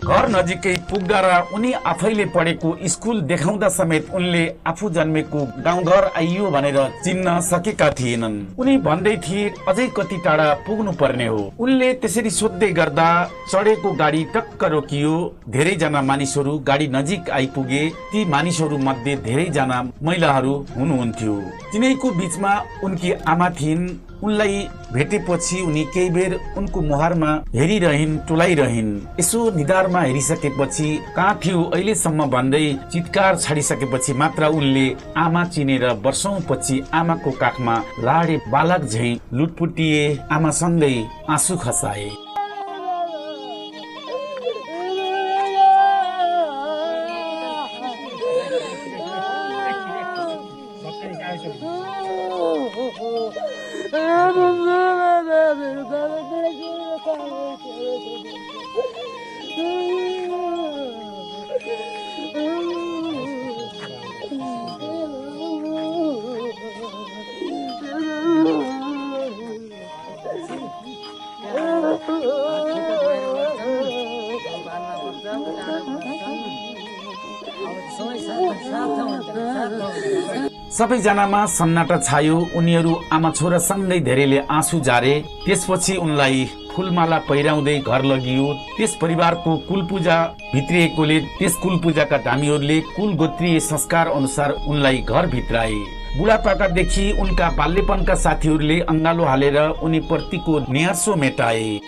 घर नजिकै पुग्दा र उनी आफैले पढेको स्कुल देखाउँदा समेत उनले आफू जन्मेको गाउँघर आइयो भनेर चिन्न सकेका थिएनन्। उनी भन्दै थिए अझै कति टाढा पुग्नु पर्ने हो। उनले त्यसरी सोध्दै गर्दा चढेको गाडी टक्क रोकियो। धेरैजना मानिसहरू गाडी नजिक आइपुगे। ती मानिसहरू मध्ये धेरैजना महिलाहरू हुनुहुन्थ्यो। तिनैको बीचमा उनकी आमा थिइन्। उनलाई भेटेपछि उनी केही बेर उनको मुहारमा हेरिरहिन्, टोलाइरहिन्। यसो निधारमा हेरिसकेपछि कहाँ थियो अहिलेसम्म भन्दै चितकार छाडिसकेपछि मात्र उनले आमा चिनेर वर्षौंपछि आमाको काखमा लाडे बालक झैं लुटपुटिए आमासँगै आँसु खसाए। सबैजनामा सन्नाटा छायो। उनीहरू आमा छोरा सँगै धेरैले आँसु झारे। त्यसपछि उनलाई फुलमाला पहिराउँदै घर लगियो। त्यस परिवारको कुलपूजा भित्रिएकोले त्यस कुलपूजाका धामीहरूले कुल गोत्रीय संस्कार अनुसार उनलाई घर भित्राए। बुढापाकादेखि उनका बाल्यपनका साथीहरूले अंगालो हालेर उनी प्रतिको न्यासो मेटाए।